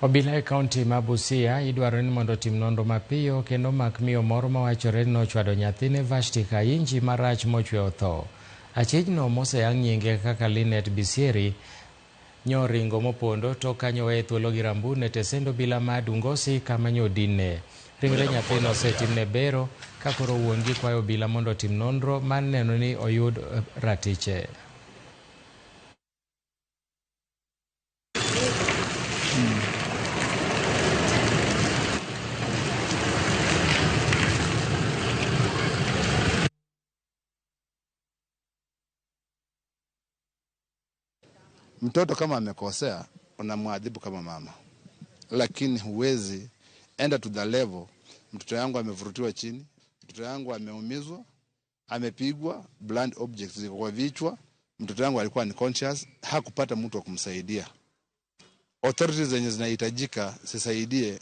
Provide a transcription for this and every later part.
Obila e kaunti ma Busia idwaro ni mondo otim nonro mapiyo kendo mak miyo moro mawachore ni nochwado nyathine Vashti Kayinji marach mochwe otho. Achijno moseyang nyinge kaka Linet Bisieri nyoringo mopondo tok kanyo weye thuolo gi rambun e tesend obila ma Adungosi kama nyodinne. Ringre nyathino osetimne bero ka koro wuon gi kwayo obila mondo otim nonro mar neno ni oyud ratiche. Mtoto kama amekosea unamwadhibu kama mama, lakini huwezi enda to the level mtoto yangu amevurutiwa chini, mtoto yangu ameumizwa, amepigwa, blunt objects ziko kwa vichwa, mtoto yangu alikuwa unconscious, hakupata mtu wa kumsaidia. Authorities zenye zinahitajika zisaidie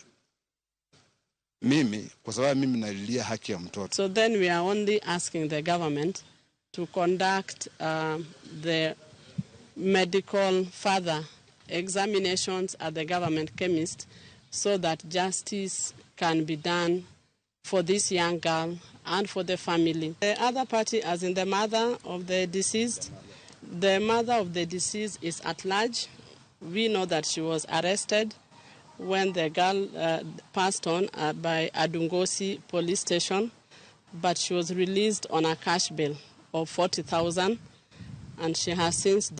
mimi, kwa sababu mimi nalilia haki ya mtoto. So then we are only asking the government to conduct the medical further examinations at the government chemist so that justice can be done for this young girl and for the family. The other party, as in the mother of the deceased, the mother of the deceased is at large. We know that she was arrested when the girl passed on by Adungosi police station, but she was released on a cash bail of 40,000, and she has since